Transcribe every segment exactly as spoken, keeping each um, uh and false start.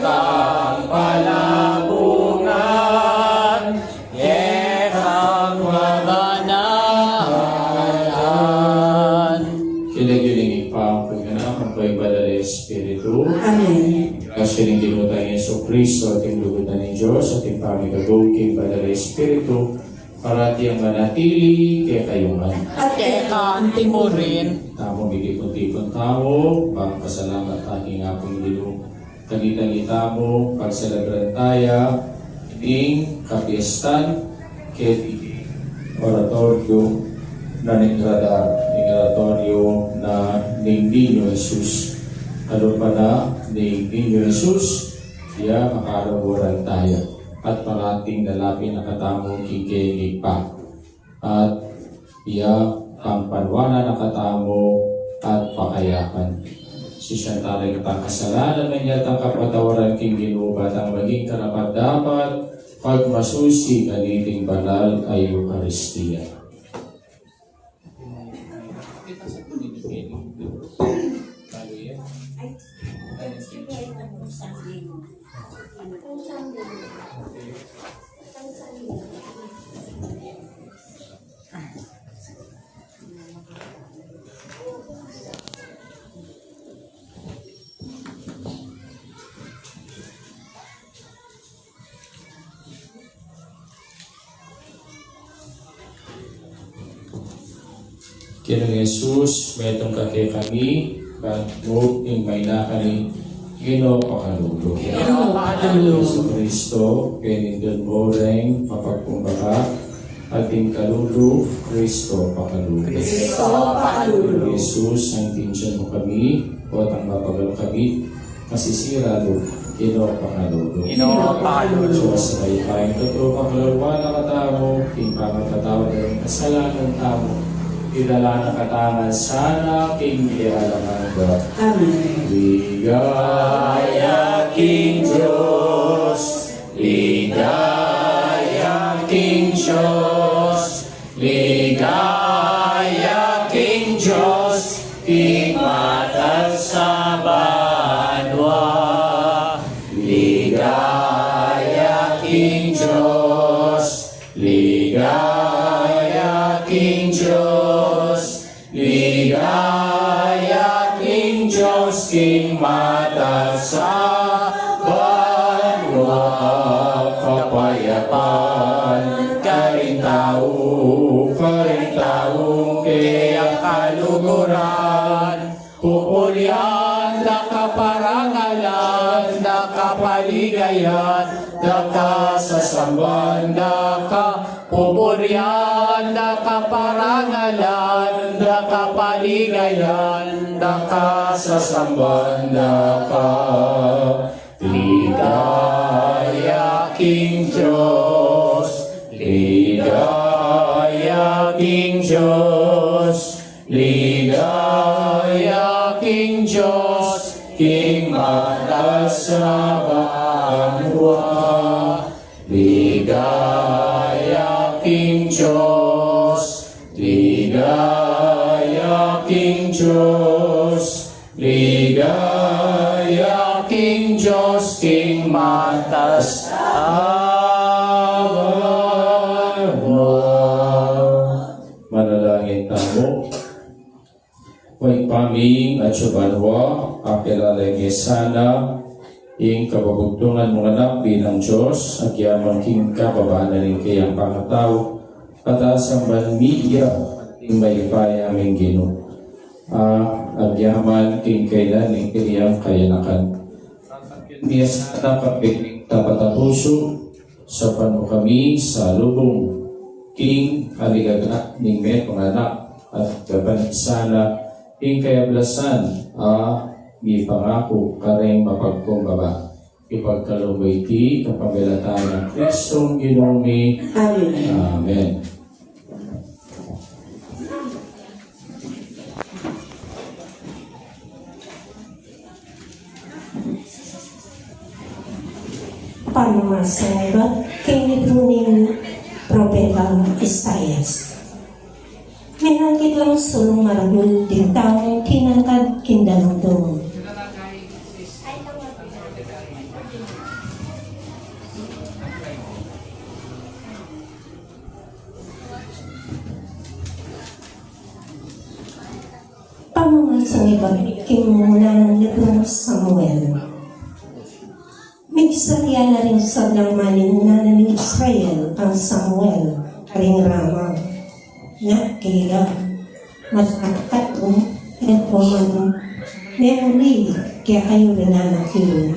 Ang palabungan, e kang mabanalan. King lagyu ning Ibpa, ampon ning Anak, ampon ning Banal a Espiritu. Amen. Grasya ning Ginu tang Jesucristo, ampon ing lugud na ning Dios, ampon ing pamikabug king Banal a Espiritu, parati yang manatili kekayu ngan. At keka anti murin. Tamu, mitipun-tipun tamu, bang pasalamat ta king Apung Ginu. Kagitagita mu, pagselebran taya ning kapiestan keti king oratoriu na ning Radar, ning oratoriu na ning Niño Jesus. Kalupa na ning Niño Jesus, ya makaluguran taya. At parating lalapit na katamu king keyang Ibpa. At iya pangpanwanan na katamu at pakayapan. Sisian tala ing katang kasalanan, manyawad tang kapatawaran king Ginu, ban tang maging karapat-dapat pagmasusi kaniting banal a Eukaristia. Ginung Jesus, metung ka kekami, ban mu ing mainakan ning Ginu pakalulu. Ginu pakalulu. Jesucristo, penindun mu reng mapagkumbaba, ating kalulu, Cristo pakalulu. Cristo pakalulu. Jesus, santian mu kami, potang mapagal kami, masisira lub, Ginu pakalulu. Ginu pakalulu. Dios mayupaya, ing tutu pakaluluan na katamu, king pamatatawad da ring kasalanan tamu, idala na katamu ngan sana king bie alang angga. Amen. Ligaya king Dios, ligaya king Dios, ligaya king Dios, king matas a banua. Ligaya king Dios, ligaya king Dios, ligaya king Dios, king matas a banua. Kapayapan karing tau, karing taung keyang kaluguran. Pupurian da ka, parangalan da ka, paligayan da ka, sasamban da ka. Pupurian da ka, parangalan da ka, paligayan da ka, sasamban da ka. Ligaya king Dios, ligaya king Dios, ligaya king Dios, king matas a banua. Ligaya king Dios, ligaya king Dios, ligaya king Dios, king matas a banua. Manalangin tamu. O Ibpa mi, atsu ka banua, akilala mi sana ing kabubugtungan mung Anak bilang Dios, agyaman king kababaan na ning keyang pangatau, at asamban mi ya king mayupaya ming Ginu. A, agyaman king kailan ning keyang kayanakan. Miyasan na kami king tapat a pusu, saupan mu kami salubung king aligaga ning metung a Anak, at gapan sana king kayablasan a mipangaku karing mapagkumbaba. Ipagkalub mu iti kapamilatan nang Kristong Ginu mi. Amen. Amen. Pamamasan king libru ning propetang Isaias. Minangkit lang sulung maragul ding taung kinangkad king danum-dum. Pamamasang ibat king Unang Librung Samuel. Migsarya na ring sablang manimunan ning Israel kang Samuel karing Rama. Nat kila, Matakatmu, e ko man memuli kekayu ring anak yu.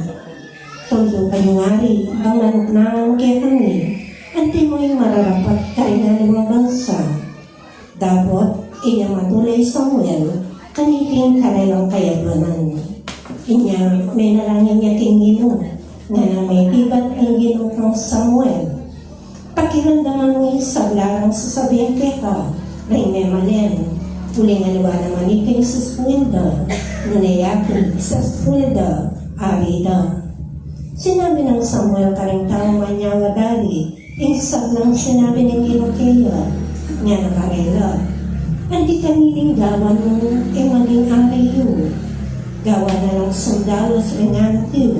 Toldu kayung ari, bang nanuknangan kekami, antimo ing mararapat karing aliwang bansa. Dapot iya matula i Samuel kaniting karelang kayadwanan. Inya menalangin ya king Ginu, ngana mekibat ing Ginu kang Samuel, Pakiramdaman mu ing sabla rang sasabian keka ring memalen, uling aliwa naman iting saswelda, nune ya king saswelda ari da. Sinabi nang Samuel karing taung manyawa dari ing sablang sinabi ning Ginu keya, ngana karela, Anti kami ning gawan mu ing maging ari yu. Gawan na lang sundalus ring anak yu,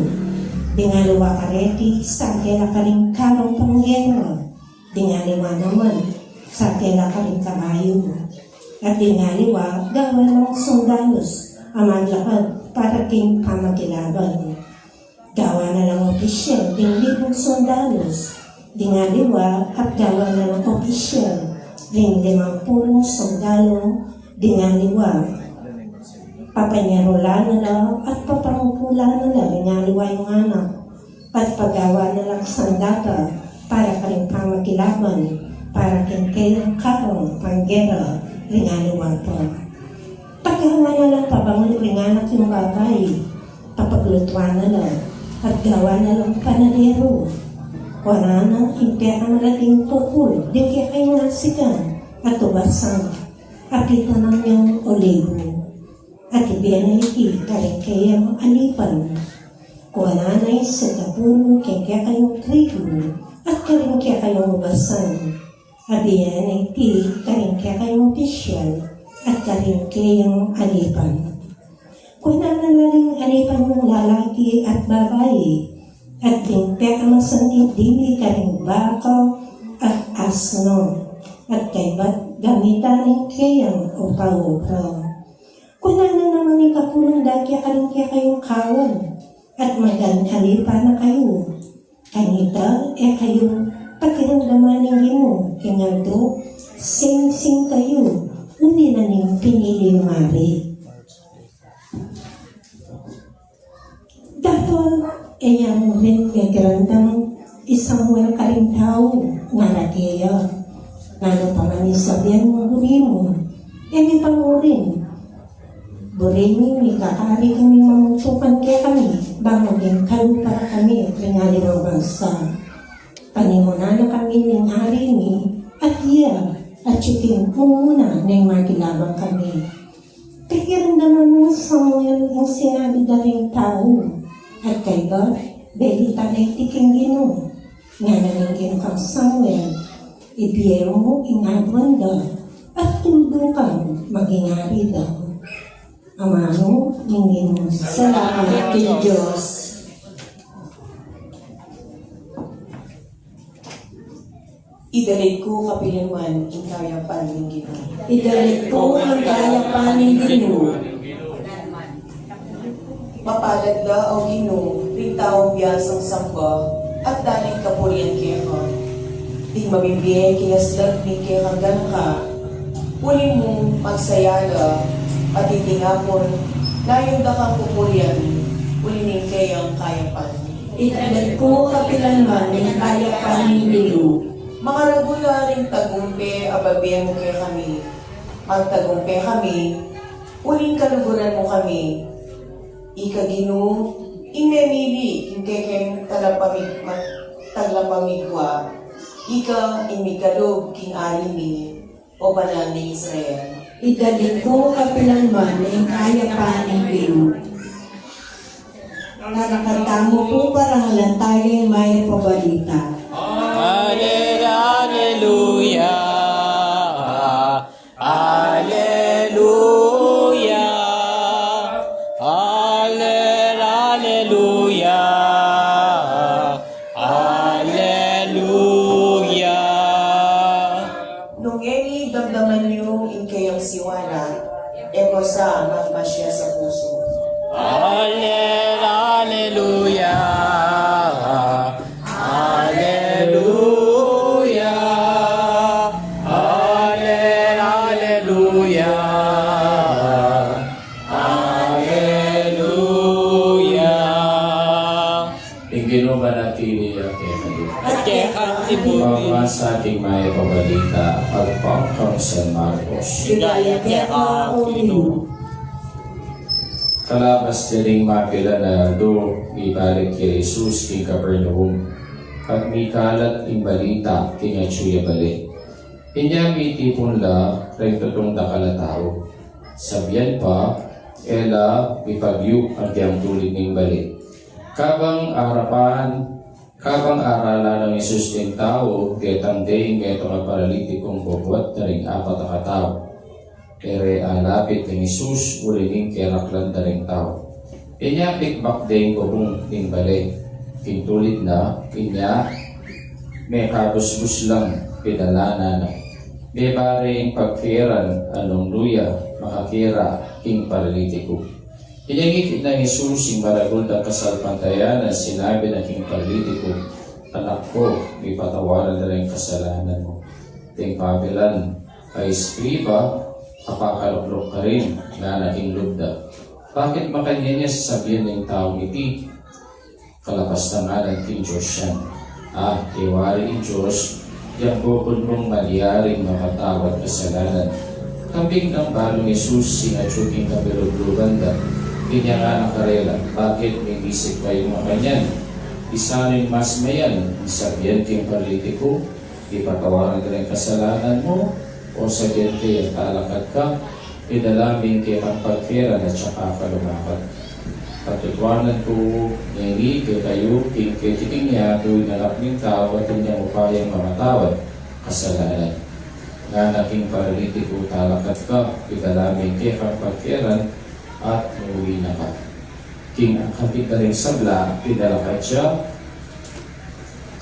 ding aliwa kareti sa kela karing karung panggera, ding aliwa naman sa kela karing kabayu, at ding aliwa gawan na lang sundalus a maglakad para king pamakilaban. Gawan na lang opisyal ding limbung sundalus ding aliwa, at gawan na lang opisyal ding limampulung sundalu ding aliwa. Papanyarulan na la at papangukulan na la ding aliwa yung anak, at pagawan na lang sandata para karing pamakilaban, para king kayang karung panggera ding aliwa pa. Pagawan na lang pabanglu ring anak yung babai, papaglutuan na la, at gawan na lang panadero. Kuanan na ing pekamalaking pukul ding kekayung asikan at ubasan, apitan na yung olibu, at ibie na iti karing kayang alipan. Kuanan na ing satapulo king kekayung trigu at karing kekayung ubasan, abie na iti karing kekayung opisyal at karing kayang alipan. Kuanan na la ring alipan yung lalaki at babai, at ding pekamasanting dili karing baka at asno, at kaybat gamitan ning kayang upaubra. Kuanan na naman ing kapulung dake karing kekayung kawan, at magan alipan na kayu. Kanita, e kayu pakiramdaman ning Ginu king aldo, singsing kayu, uli na ning pinili yung ari. Dapot e ya mu rin mekiramdam i Samuel karing tau, ngana keya, Nanu pa man ing sabian mu, buri mu, e mi pa mu rin. Buri mi, mikakari kami, mamutukan kekami, bang maging kalupa kami ring aliwang bansa. Panimunan na kami ning ari mi, at iya, at yu king mumuna ning makilaban kami. Pakiramdaman nang Samuel ing sinabi da ring tau, at kaybat belitan na iti king Ginu. Ngana ning Ginu kang Samuel, Ibie mu ing aduan da, at tuldu kang maging ari da. Amanu ning Ginu. Salamat king Dios. Idalit ku kapilanman ing kayapan ning Ginu. Idalit ku ing kayapan ning Ginu. Mapalad la, O Ginu, ring taung biasang samba at dalan kapurian keka. Ding mabibie king aslag ning kekang ganaka. Uli mu magsaya la, pati ding apun, nayun da kang pupurian, uli ning keyang kayapan. Idalit ku kapilanman ing kayapan ning Ginu. Makaragul la ring tagumpe a babie mu kekami. Magtagumpe kami, uling kaluguran mu kami. Ika Ginu, ing memili king kekeng talapamig-, ma-, talapamigwa. Ika ing mikalub king ari mi, O Banal ning Israel. Idalit ku kapilanman ing kayapan ning Ginu. Talakad tamu pu, parangalan taya ing mayap a balita. Aleluya, aleluya, ale-, aleluya. Aleluya, aleluya, ale-, aleluya, aleluya. Ing Ginu manatili ya kekayu. At keka rin. Pamasa king Mayap a Balita agpang kang San Marcos. Ligaya keka, O Ginu. Kalabas ding mapilan a aldo, mibalik i Jesus king Capernaum, at mikalat ing balita king atyu ya bale. Inya mitipun la ring tutung dakal a tau. Sabian pa, e la mipagyu agyang tulid ning bale. Kabang arapan, kabang aralan nang Jesus ding tau, detang de ing metung a paralitikung bubuat da ring apat a katau. E re alapit kang Jesus uli ning keraklan da ring tau. Inya pikbak deng bubung ning bale. King tulid na, inya mekabusbus lang, pidalanan na. Mebare ing pagkeran a nung nu ya makakera king paralitiku. Inya ngiti nang Jesus ing maragul dang kasalpantayanan, sinabi na king paralitiku, "Anak ku, mipatawaran da la ing kasalanan mu." Deng mapilan a eskriba, apakalukluk karin, ngana king lub da, "Bakit makanyan ya sasabian ning taung iti? Kalapas na ngana king Dios yan. A, e wari ing Dios yang bukun mung malyaring mapatawad kasalanan." Kambing nang balu nang Jesus ing atyu king kabiluglugan da, inya ngana karela, "Bakit megisip kayung makanyan? Isanu ing mas mayan, ing sabian king paralitiku, 'Ipatawaran ka na ing kasalanan mu,' o sabian ke ya, 'Talakad ka, idala me ing kekang pagkeran at saka ka lumakad'? Patutuanan ku ngeni kekayu, king keti king yatu ing Anak ning Tau atin yang upayang mamatawad kasalanan." Ngana king paralitiku, "Talakad ka, idala me ing kekang pagkeran at muli na ka." King akakit da ring sabla, pinalakad ya.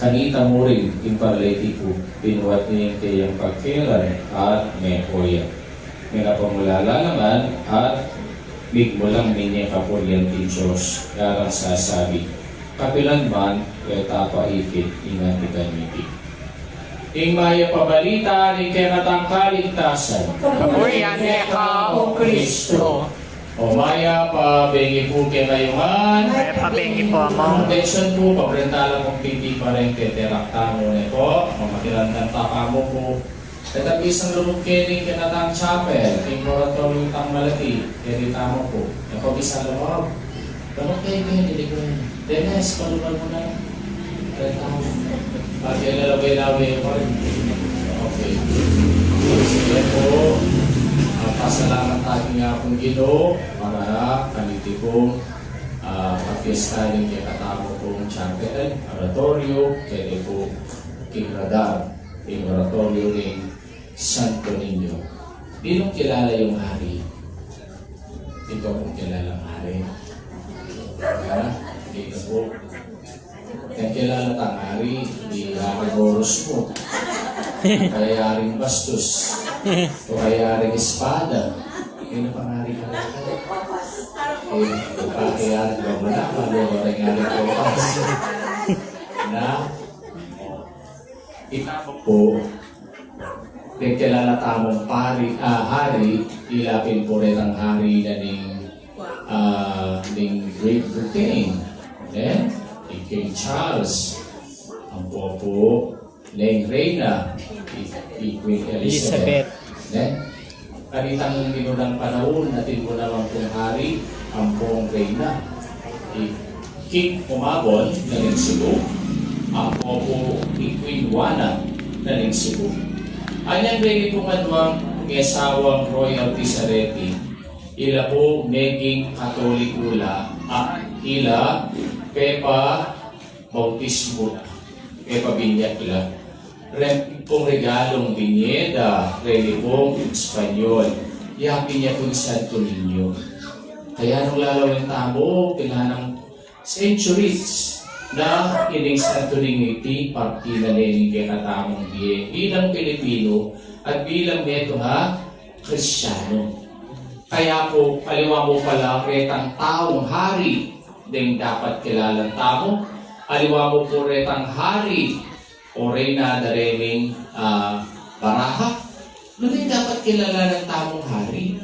Kanita mu rin ing paralitiku, binuat ne ing keyang pagkeran at meko ya. Mengapamulala la ngan at migmulang minye kapurian king Dios, ngarang sasabi, "Kapilan man, e ta pa ikit ing antikan yu iti." Ing Mayap a Balita ning kekatang kaligtasan. Kapurian keka, O Kristo. O mayap a bengi pu kekayu ngan. Mayap a bengi pu mu. Atensyon pu, pabrenta la pung pipi pa reng teterak tamu ne pu. Mamakilandan ta pa mu pu. At ang bisang lumub keni kekatang chapel, king oratoryung tang malati, keni tamu pu. Ako bisang lumub. Lumub keni, keni, keni. Dennis, paluban mu na. Keni tamu. Pati lalaway-laway pa rin. Okay. Sige pu. Ah, pasalamat tamu king Apung Ginu, para kaniti pung, ah, kapiesta ning kekatamu pung chapel, oratoryo, keni pu king radar, king oratoryo ning Santo Niño. Ninung kilala yung hari? Ikaw pung kilala ng hari? Ha? Hindi ka po. Ang kilala tang hari, di Haring Horus mu. Kaya Haring Bastos. O kaya Haring Espada. Sino pang hari ka? Eh, kaya Haring Bamana, malo ka rin Haring Ropas. Na? Ita po, pin kilala tamung pari, ah, hari, ila pin pu retang hari na ning, ah, ning Great Britain, ne? I King Charles. Ampo pu, neng Reyna, i, i Queen Elizabeth. Elizabeth. Ne? Kanitang minunang panaun, atin mu naman pung hari, ampong reyna, i King Umabon na ning Cebu, ampo pu i Queen Juana na ning Cebu. Anyang reyni pung aduang ngesawang Royal Tisareti, ila pu meging Katoliko la, at ila pepa bautismo, e pabinyag la. Reng pung regalung binye da reni pung Espanyol, yapin ya pung Santo Niño. Kaya nung lalawen tamu, pinanang centuries na ining Santo Niño iti, parti na ne ning kekatamung bie bilang Pilipino at bilang metung a Kristiyano. Kaya pu, aliwa mu pala retang taung hari Deng dapat kilalanan tamu, aliwa mu pu retang hari o reyna da rening, ah, baraha. Nune dapat kilalanan tamung hari?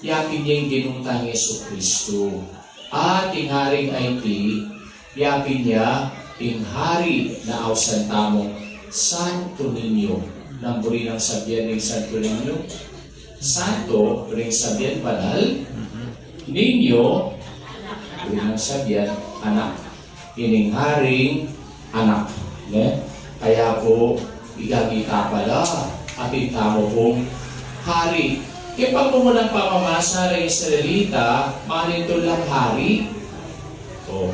Ya pin ya ing Ginu tang Jesucristo. At ing haring iti, ya pin ya ing hari na ausan tamu, Santo Niño. Nanu buri nang sabian ning Santo Niño? Santo, buri nang sabian banal. Niño, buri nang sabian anak. Ining haring anak, ne? Kaya pu, igamit ta pala, atin tamu pung hari. Keng pamumunan pamamasa reng Israelita, manintu lang hari. O.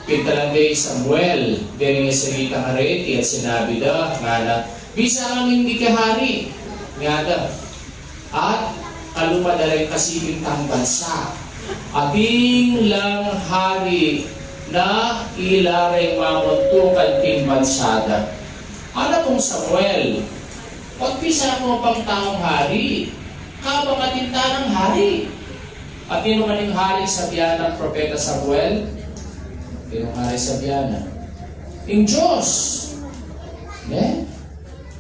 Pintalan de i Samuel, deng Israelitang areti at sinabi da, ngana, bisa kaming mikahari, ngana. At kalupa da reng kasiping tang bansa. Atin lang hari na ila reng mamuntukan king bansa da. Ngana kung Samuel, pagpisa mu pang taung hari, kabang atin tanang hari. At ninu man ing hari sabian nang propeta Samuel? Ninu ing hari sabian na? Ing Dios. Ne?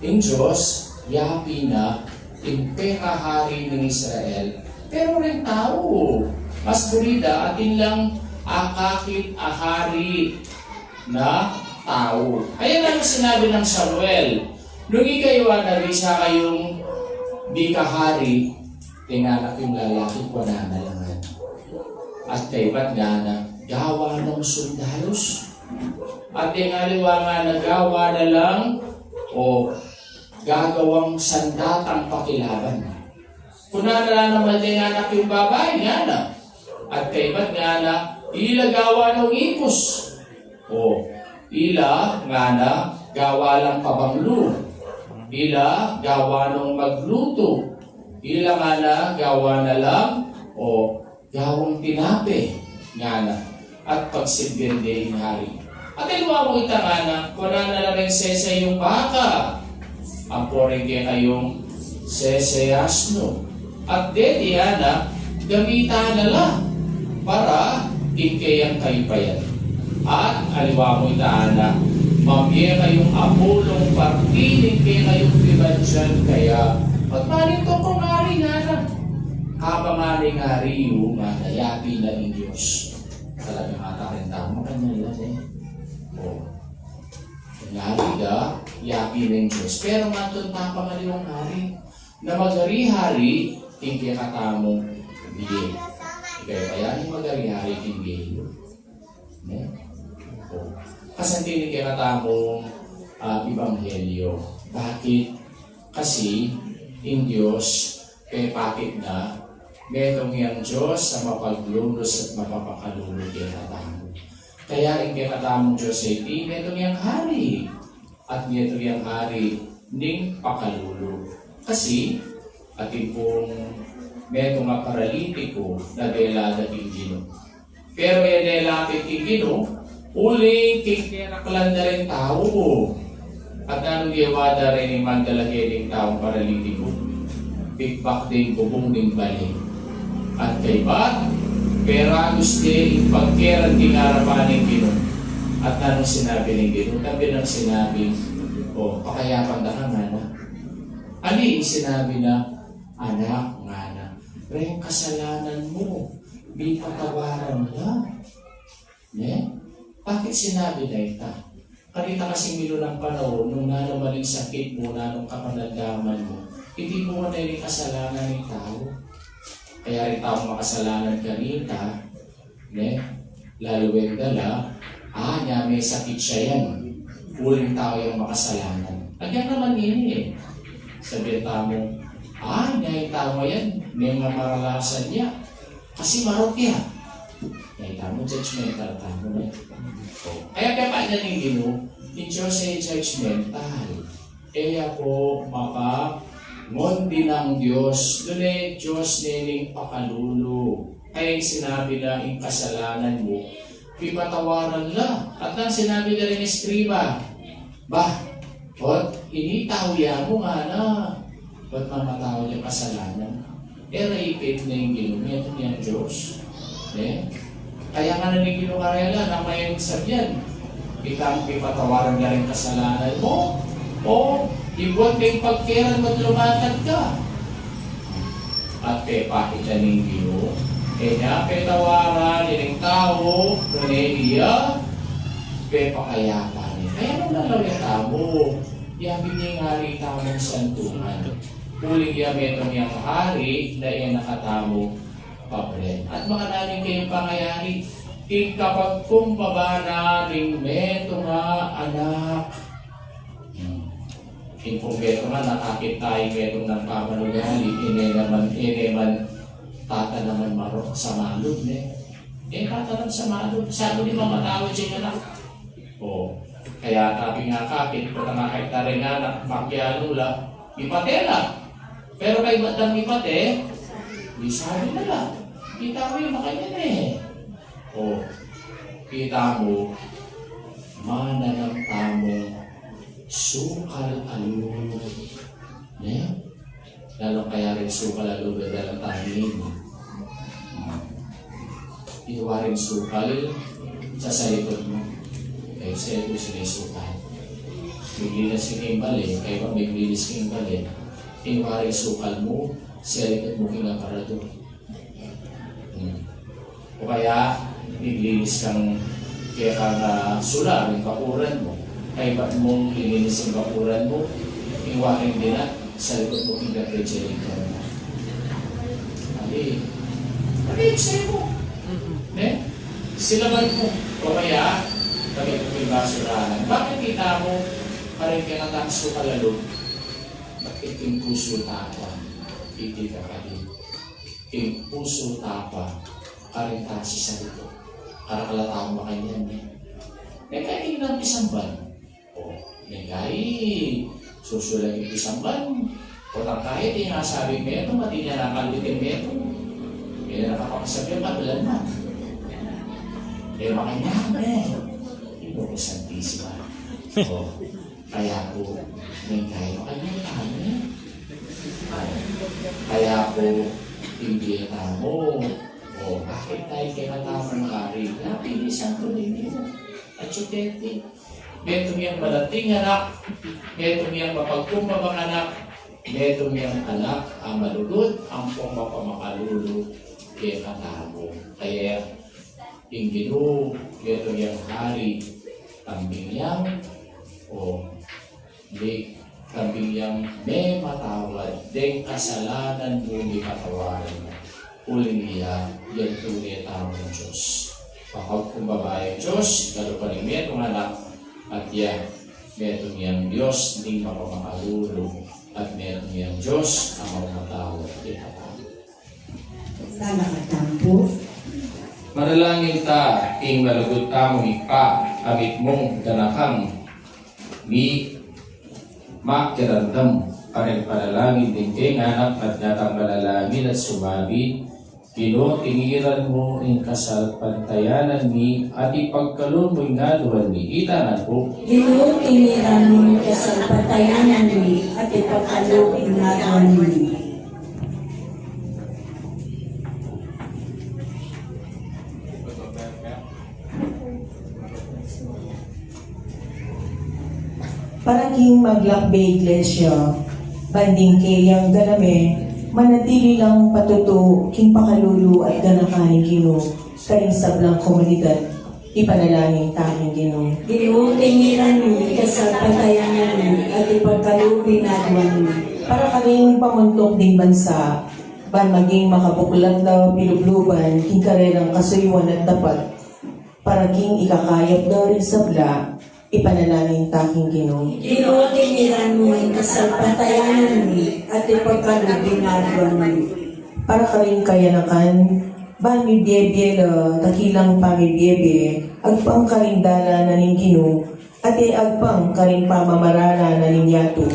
Ing Dios, ya pin na ing pekahari ning Israel. Pero reng tau, mas buri da atin lang akakit a hari na tau. Ayan ang sinabi nang Samuel, nung ikayu a nabisa kayung mikahari, deng anak yung lalaki, kuanan na la ngana. At kaybat ngana, gawa nang sundalus. At deng aliwa ngana, gawa na lang o gagawang sandatang pakilaban. Kuanan na la naman deng anak yung babai, ngana. At kaybat ngana, ila gawa nang ipus. O, ila ngana gawa lang pabanglu. Ila gawa nang maglutu. Ila ngana gawa na lang, o, gawang tinape, ngana. At pagsilbian de ing hari. At aliwa mu ita, ngana, kuanan na la reng sese yung baka, ampo reng kekayung sese asno. At deti, ngana, gamitan na la para king keyang kayupayan. At aliwa mu ita, ngana, mamie kayung apulung parti ning kekayung pibadyan kaya. At manintu kung hari, ngana. Kabang ngana ing hari yu, ngana, ya pin na ing Dios. Talaga nga, tarin tau, makanyan la, e. O. Ing hari da, ya pin na ing Dios. Pero matun ta pang aliwang hari. Na magari-hari king kekatamung bie. Ikaybat ya ing magari-hari king bie yu? Ne? O. Kasanting ning kekatamung, ah, ebanghelyo. Bakit? Kasi ing Dios, pepakit na, metung yang Dios a mapaglulus at mapapakalulu kekatamu. Kaya ing kekatamung Dios a iti, metung yang hari. At metung yang hari ning pakalulu. Kasi, atin pung metung a paralitiku na dela da king Ginu. Pero e ne lapit king Ginu, uling king keraklan da reng tau. At nanung gewa da reng mandala kening taung paralitiku? Pikbak de ing bubung ning bale. At kaybat, peragus de ing pagkeran king arapan ning Ginu. At nanung sinabi ning Ginu? Tabi nang sinabi, o, pakayapan da ka, ngana. Ani ing sinabi na, anak, ngana, reng kasalanan mu, mipatawaran la. Ne? Bakit sinabi na ita? Kanita kasing milunang panaun, nung nanu man ing sakit mu, nanung kapanandaman mu, itipungan na ring kasalanan ning tau. Kaya ring taung makasalanan kanita, ne? Laluan da la, a, nya me sakit ya yan. Uling tau yang makasalanan. Agyan naman ini, e. Sabian tamu, a, nya ing tau yan, ne, maralasan ya. Kasi marok ya. Nya ita mu, judgmental tamu, ne? O. Kaya kaya pa nya ning Ginu, ing Dios e judgmental. E ya pu makangondi nang Dios, nune Dios ne ning pakalulu. Kaya ing sinabi na ing kasalanan mu, pipatawaran la. At nang sinabi da ring eskriba, bah, ot ini tau ya mu, ngana, ba't mamatawan yang kasalanan? E, rape ne ing Ginu, metung yang Dios. Ne? Kaya ngana ning Ginu karela, na mayang sabian, ikang pipatawaran da ring kasalanan mu, o ibuan ka ing pagkeran mu at lumatad ka. At pepakit ya ning Ginu, e na petawaran ining tau, nune iya pepakayapan ne. Kaya nung nalawi tamu, ya bibie ing hari tamung santukan. Uling ya metung yang hari na e na katamu pabren. At makananu ing kayang pangayari, ing kapagkumbaba na ning metung a anak. Hmm. Ing pung metung a anak, akit taya ing metung nang pamanugali, e ne naman, e ne man tatanaman marok sa malud, ne? E tatanam sa malud, sabi ni mamatawad ing anak. O, kaya tabi nga, kapit, pota nga kay taring anak, makianu la, mipate la. Pero kaybat dang mipate, misabi na la. Kita mu, makanyan e. O, kita mu, mananam tamung sukal a lub. Ne? Lalu kaya ring sukal a lub, dalan tamu. Ing waring sukal, sasalikut mu. E, sa itu sila sukal. Miglinis king bale, kaybat miglinis king bale. Ing waring sukal mu, salikut mu king aparador. Hmm. O kaya, miglinis kang kekang, ah, sula, ing bakuran mu. Kaybat mung lininis ing bakuran mu, ing waring dinan, salikut mu king refrigerator mu. Ali, ali, sa'yo mu. Ne? Silaban mu. O kaya, tabi mu king basurahan. Bakit kita mu, karing kekatang sukal a lub? Bakit ing pusu tapa? Iti ka kadi. Ing pusu tapa, karing tasi salikut. Karakal a tau makanyan, e. Neng kai ing nang pisamban. O, neng kai, susulag ing pisamban. Potang kai, ing asabi metung, atin ya na kalbit ing metung. E na kapakasabi, kabilan na. E, makanyan, e. Ito ko santisima. O. Kaya ku, neng kai makanyan tamu. Kaya ku, ing bie tamu, o, bakit taya kekatamung hari? Napili santo Domingo. Atsu keti. Metung yang malating anak, metung yang mapagkumbabang anak, metung yang anak a malugud, ampong mapamakalulu kekatamu. Kaya, ing Ginu, metung yang hari, kambing yang, o, di, kambing yang mematawad deng kasalanan mu, mipatawaran mu. Uling iya, yang tune tamung Dios. Mapagkumbaba yang Dios, kalupa ning metung anak, at iya, metung yang Dios, ding mapamakalulu, at metung yang Dios, a mapatawad kekatamu. Tana ka tampu. Manalangin ta, ing malugud tamung Ibpa, a mitmung ganakan mi makiramdam karing panalangin ding kayang anak at datang panalangin at sumabi, Ginu, tingiran mu ing kasalpantayanan mi at ipagkalub mu ing aduan mi. Itanan ku. Ginu, tingiran mu ing kasalpantayanan mi at ipagkalub mu ing aduan mi. Para king maglakbe Iglesia, ban ding keyang ganame, manatili lang patutu king pakalulu at ganakan ning Ginu, karing sablang komunidad, ipanalangin ta king Ginu. Ginu, tingiran mu ing kasalpantayanan mi, at ipagkalub mu ing aduan mi. Para karing pamuntuk ding bansa, ban maging makabuklat la pilubluban king karerang kasuyuan at dapat, para king ikakayap da ring sabla, ipanalangin ta king Ginu. Ginu, tingiran mu ing kasalpantayanan mi, at ipagkalub mu ing aduan mi. Para karing kayanakan, ban mibie-bie la dakilang pamibie-bie, agpang karing dalan na ning Ginu, at e agpang karing pamamarala na ning yatu.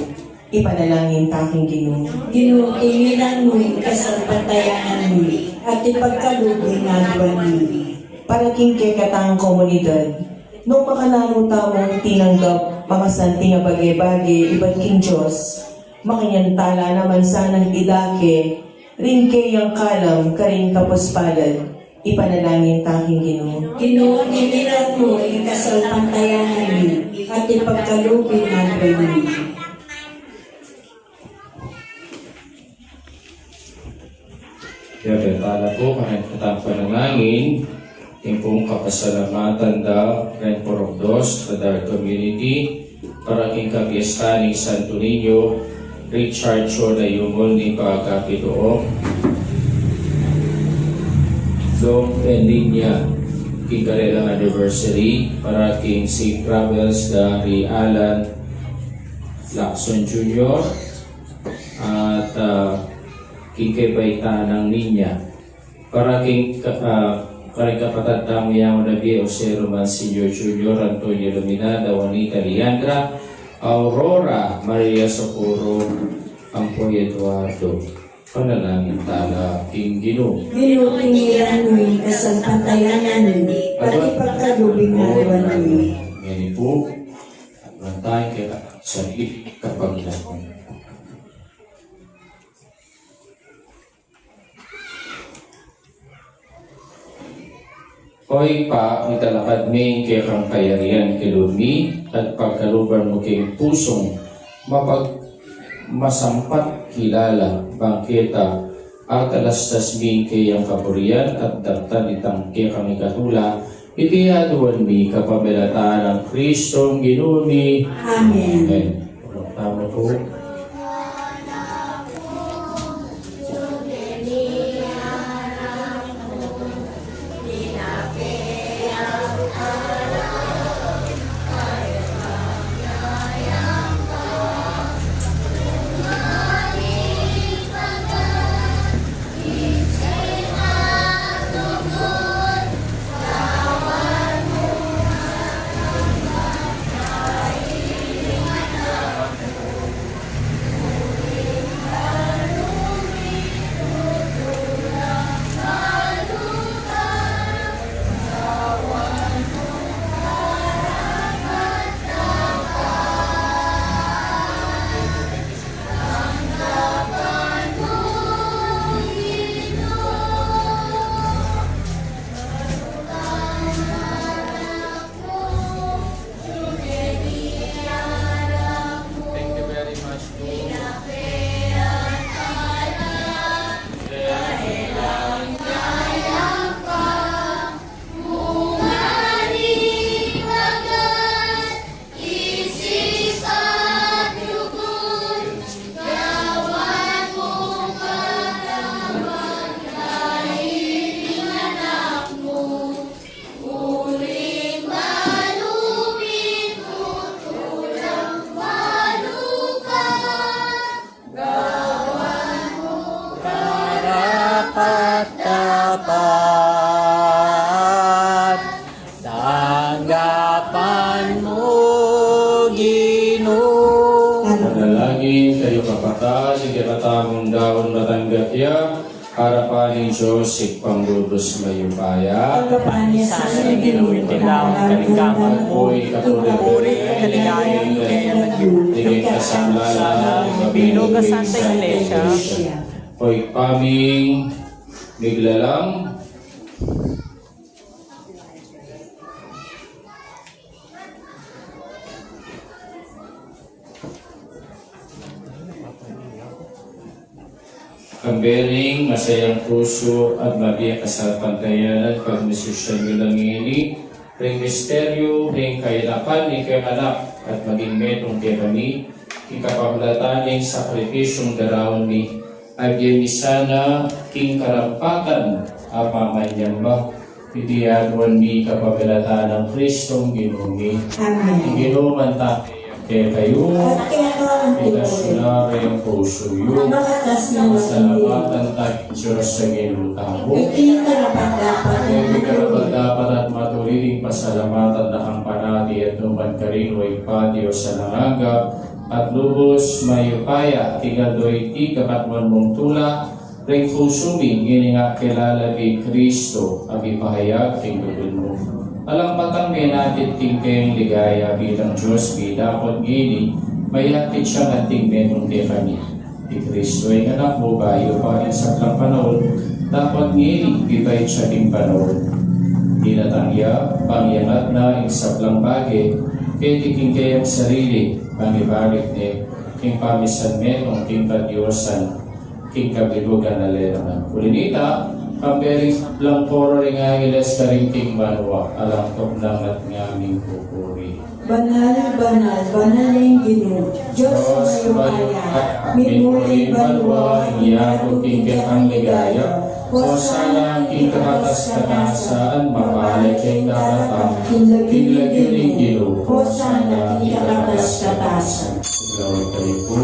Ipanalangin ta king Ginu. Ginu, tingiran mu ing kasalpantayanan mi, at ipagkalub mu ing aduan mi. Para king kekatang komunidad, nung makananu tamung tinanggap makasanting a bage-bage ibat king Dios, makanyan tala naman sanang idake ring keyang kalam karing kapuspalad. Ipanalangin ta king Ginu. Ginu, tingiran mu ing kasalpantayanan mi at ipagkalub ing alwan mi. Kaya tala pu, kanan katang panalangin, ing pung kapasalamatan da, ring purok dos, Radar Community, para king kapiestan ning Santo Niño, Richard Chona Yumul ning pagkapitu o, Dong Elinya, king karelang anniversary, para king Saint Travels da ri Alan Lacson Junior, at, ah, king kebaitan nang ninya. Para king ka-, ah, para king kapatad tang miyang nabie Jose Roman Senior Junior, Antonio Luminada, Juanita Leandra, Aurora, Maria Socorro, Ampoy Eduardo. Panalangin tala king Ginu. Ginu, tingiran mu ing kasalpantayanan mi, pati pagkalub ing alwan mi. Ngeni pu, at mantayan kaya sa kapaglaban. O Ibpa, italakad mi ing kekang kayarian king lub mi, at pagkaluban mu king pusung mapag-, masampat kilala, bang keta atalastas mi ing keyang kaburian, at daktan itang kekang ikatula, iti aduan mi kapamilatan nang Kristong Ginu mi. Amen. Amen. Tama po. Thank you very much. Karapat-dapat, tanggapan mu, Ginu. Manalangin kayu, kapatad, ing kekatamung daun matanggap ya king arapan ning Dios Ibpang lubus mayupaya. Tanggapan na sana ning Ginu ing daun king lingkung, ing papuri, ing kaligayan, ing kayang lagyu, king kasaplalan, king kapilan ning Santa Iglesia. O Ibpa ming miglalang, kambe ning masayang pusu at mabie a kasalpantayanan, pagmasusian yu la ngeni ring misteryu ning kayanakan ning kekang Anak, at maging metung kekami king kapamilatan ning sakripisyung daraun mi, at ibie mi sana king karampatan a pamanyamba. Iti aduan mi kapamilatan nang Kristong Ginu mi. Amen. Ing Ginu mantabi kekayu. At keka mu rin. Itas yu la ring pusu yu. Makatas na rin. Pasalamatan ta ing Dios a Ginu tamu. Iti karapat-dapat. Iti karapat-dapat at matulid ing pasalamatan da kang panati at nukarin, o Ibpa, Dios a alang angga at lubus mayupaya, king aldo iti kapatmuan mung tula, ring pusu mi, ngeni ngakilala mi i Kristo, a mipahayag king lugud mu. Alang matang menatid king kayang ligaya bilang Dios, midakot ngeni, mayatid ya ngan king metung kekami. I Kristo ing Anak mu, bayu pa king sablang panaun, Dapot ngeni, pipait ya king panaun. Dinatang ya, bang iyangat na ing sablang bage keti king keyang sarili, bang ibalik ne king pamisan metung king kadiosan, king kabilugan a lalaman. Uli na nita, kambe ring sablang koro ring angeles karin king banua, alang tuknang at ngaming pupuri. Banal, banal, banal ing Ginu, Dios mayupaya, mimuri ing banua, ing yatu king kekang ligaya. Hosana king kakatas-katasan, mapalad ya ing daratang king lagyu ning Ginu, Hosana king kakatas-katasan. Laway kayu pu.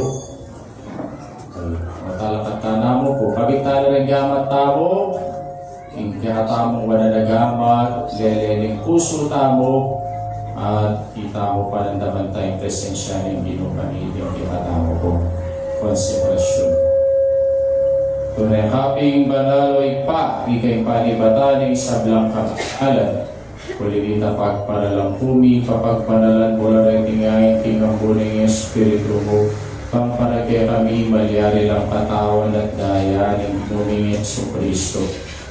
Matalakad tana mu pu, kabit tana ring gamat tamu, ing kekatamung banal a gamat, lele ning pusu tamu, at itamu panandaman taya ing presensya ning Ginu kaniti king kekatamu pung konsekrasyon. Tune ka pin banal, o Ibpa, ika ing panibatan ning sablang kabanalan. Uli na nita, pagpanalan ku mi, papagbanalan mu la reti ngan king ambun ning Espiritu mu, bang para kekami malyari lang katawan at daya ning Ginu ming Jesucristo.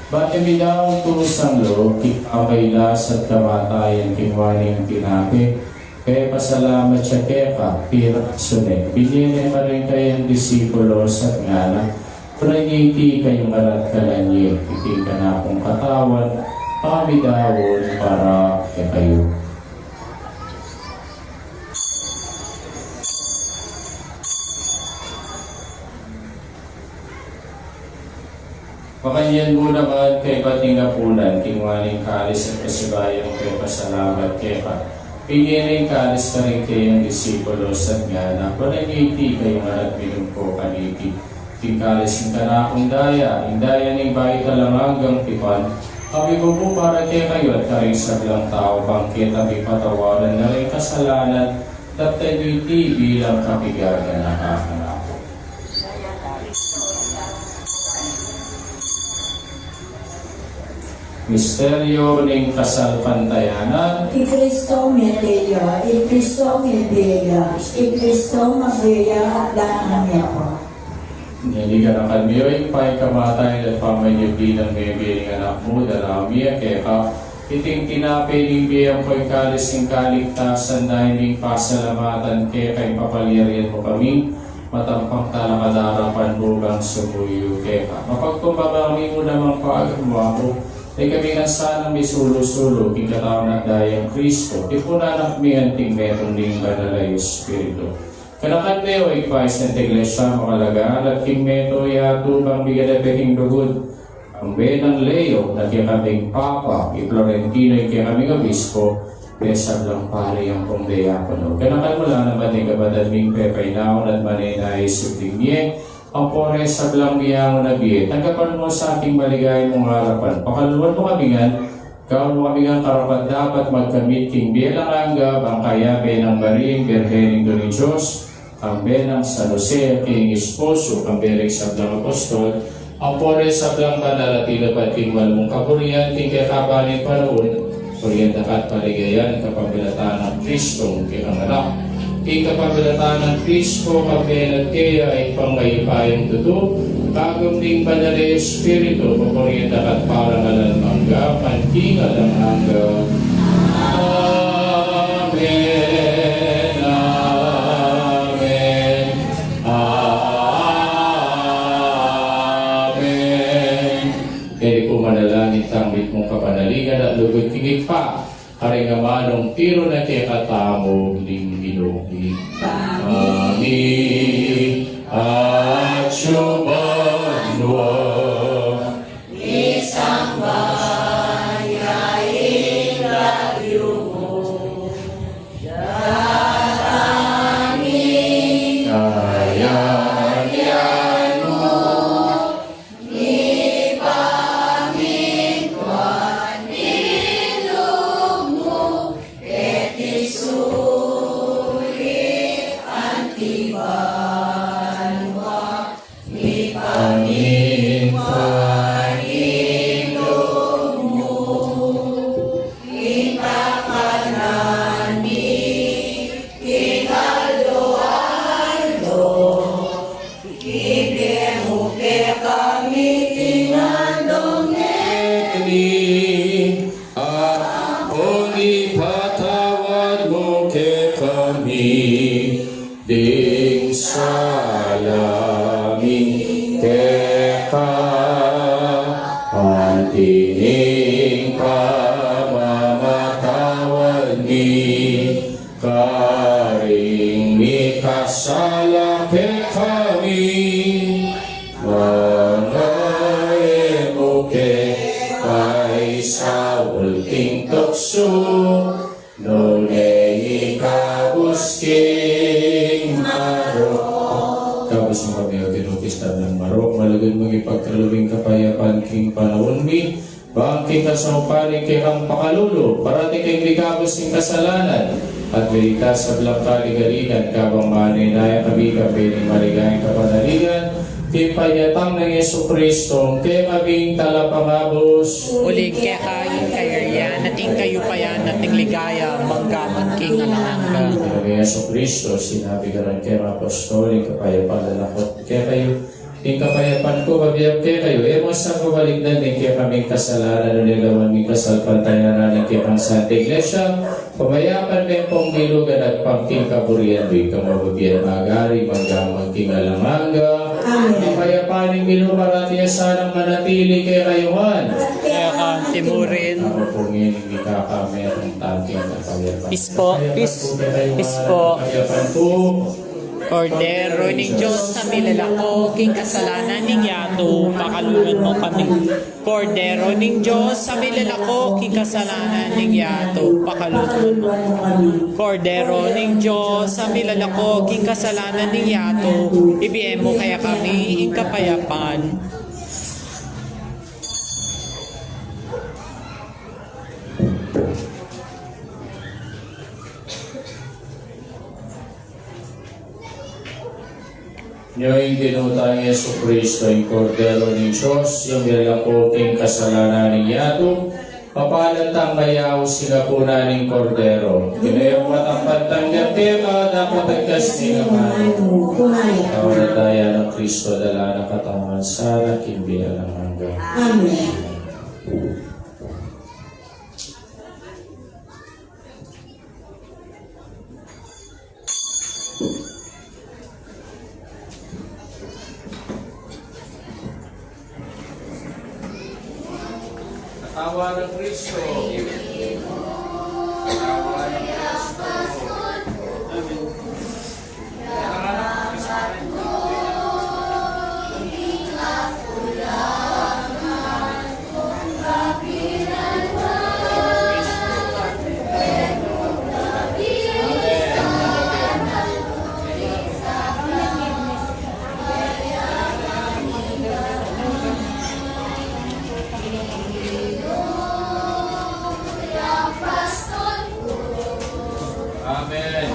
Ban kami daun tusan lub, king pamagkasakit at kamatayan, kinua ne ing tinape, pepasalamat ya keka, pirasu ne, binie ne karing kayang disipulos at ngana: Kanan ye iti kayu ngan at kanan ye, iti ing kanakung katawan, pamidaun para kekayu. Makanyan mu naman, kaybat ning apunan, kinua ne ing kalis at pasibayu yang pepasalamat keka, binie ne ing kalis karing kayang disipulos at ngana: Kanan ye iti kayu ngan at minum ko kaniti, ing kalis ning kanakung daya, ing daya ning bayu at alang anggang tipan, a mibubung para kekayu at karing sablang tau, bang keta mipatawaran la ring kasalanan, daptan yu iti bilang kapigagan na kanaku. Misteryo ning kasalpantayanan. I Kristo mete ya, i Kristo mebie ya, i Kristo mabie ya, at datang ya pa. Ngeni ganakan mi, o Ibpa, ing kamatayan at pamanyubli nang mebie ning Anak mu, daraun mi keka iting tinape ning bie ampon ing kalis ning kaligtasan, daya ming pasalamatan keka ing papalyarian mu kami, matampang talakad king arapan mu bang sumuyu keka. Mapagkumbaba kami mu namang pagamu mu, ikami ngan sanang misulu-sulu king katawan at daya nang Kristo, tipunan na kami anting metung ning Banal a Espiritu. Ganakan me, o Ibpa, ing Santa Iglesia mung alagaan, at king meto yatu bang bigat a peking lugud, kambe nang Leo na kekaming Papa, i Florentino ing kekaming Obispo, ding sablang pari ampong diakono. Ganakan mu la naman ding kapatad ming pepainaun at manenaya king sibling mie, ampo ding sablang miyangu na bie. Tanggapan mu sa king maligaya mung arapan. Pakaluluan mu kami ngan, gawan mu kami ngan karapat-dapat magkamit king bie alang angga, bang kayabe nang Maria, Birhen, Indu ning Dios, kambe nang San Jose, a kayang esposo, kambe ring sablang apostol, ampo ding sablang banal a tinupad king mal mung kaburian king kekaban ning panaun, purian da ka at paligayan king kapamilatan nang Kristong kekang Anak. King kapamilatan nang Kristo, kambe na at keya, Ibpang mayupayang tutu, kagum ning Banal a Espiritu, pupurian da ka at parangalan mangga man king alang angga. Amen. Amen. Amen. Keni pu manalangin, tanggap mung kapanalingan at lugud king Ibpa, karing amanung tiru na kekatamu ning Ginu. Kami at subanwa. Isang bayan ing lagyu mu, datang ing kayarian mu, mipamintuan ing lub mu, keti sulip anti banua, mi Patawad mu kekami ding sala mi keka, anti ning pamamatawad mi karing mikasala kekami. Manga e mu ke paisaul king tuksu, nune ikabus king marok. Ikabus mu kami, O Ginu, king sablang marok, malugud mung ipagkalub ing kapayapan king panaun mi, bang king kasaupan ning kekang pakalulu, parati kaming ikabus king kasalanan, at mete king sablang kaligaligan, kabang manenaya kami kambe ning maligayang kapanaligan, king panyatang nang Jesucristo, ing kekaming Talapangabus. Uling keka ing kayarian, at ing kayupayan, at ing ligaya, mangga man king alang angga. Nang Jesucristo, sinabi na karing kayang apostol, ing kapayapan lalakad kekayu, ing kapayapan ku, ibie ku kekayu, e mu sa pabalikdan ing kekaming kasalanan, nune lawan mu ing kasalpantayanan ning kekang Santa Iglesia, pamayapan me pang milugan at pang king kaburian mu, ika mabibie at magari, mangga man king alang angga. Amen. Ing kapayapan ning Ginu parati ya sanang manatili kekayu ngan. Keka mu rin. Ako pu ngeni ing mikakamit tang king kapayapan. Peace po, peace, peace po. Kapayapan pu. Kordero ning Dios, a milalako king kasalanan ning yatu, pakalulwan mu kami. Kordero ning Dios, a milalako king kasalanan ning yatu, pakalulwan mu kami. Kordero ning Dios, a milalako king kasalanan ning yatu, ibie mu kekami ing kapayapan. Nyo ing Ginu tang Jesucristo, ing Kordero ning Dios, a milalako king kasalanan ning yatu, mapalad tang mayaus king apunan ning Kordero. Ginu, e ku matampal tanggap keka, dapot agkas ning amanu ku. Pamanataya nang Kristo, dala na katamung sana king bie alang angga. Amen. Katawan nang Kristo. Katawan nang Kristo. Amen. Amen.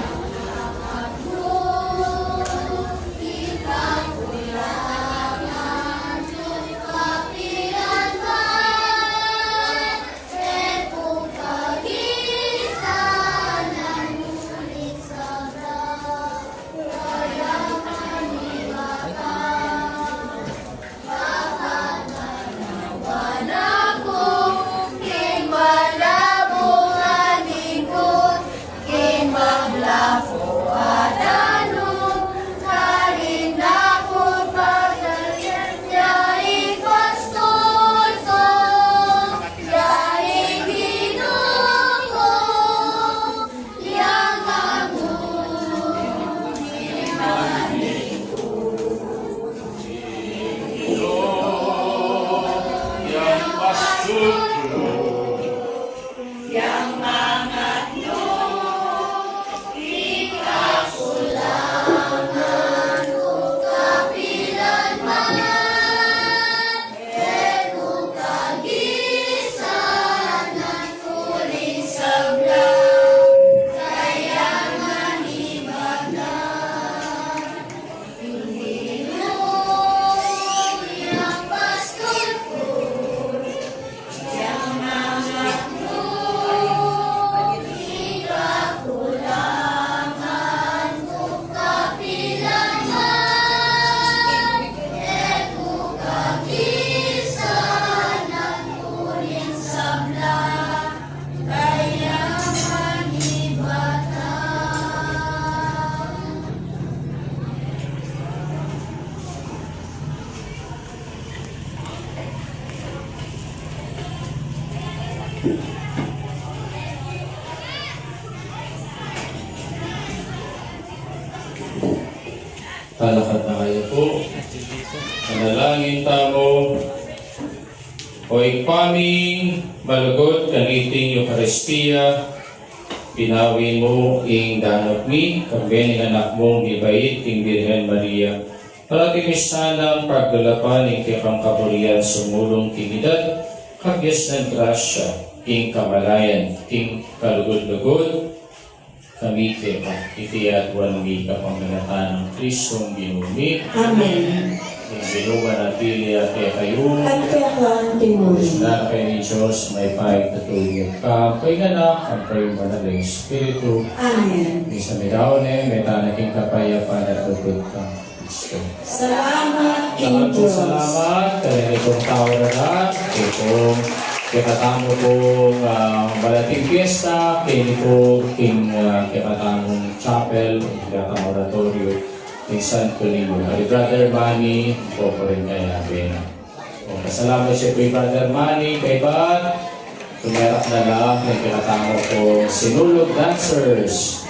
Lalakad na kayu pu. Manalangin tamu. O Ibpa mi, malugud kaniting Eukaristia, binawi mu ing danup mi, kambe ning anak mung mibait, ing Birhen Maria. Parati mi sanang pagdulapan ing kekang kaburian sumulung king idad, kabias nang grasya, king kamalayan, king kalugud-lugud, kami keka, iti aduan mi kapamilatan nang Kristong Ginu mi. Amen. Ing Ginu manatili ya kekayu. At keka naman. Ing grasya ning Dios mayupayang patuloy kekayu, ing Anak, ampo ing Banal a Espiritu. Amen. Ing sa midaun ne, mete na king kapayapan at tutut ka. Salamat king Dios. Salamat, kaya itong tau na na, itong kekatamu pung, ah, malating piyesta, kaya pu king, ah, kekatamung chapel, kekatamung oratorio, ning Santo Niño. Kay Brother Manny, po po rin kaya bena. O, pasalamat siya kay Brother Manny, kay Bat, tumerak na la, ning kekatamu pung Sinulog Dancers.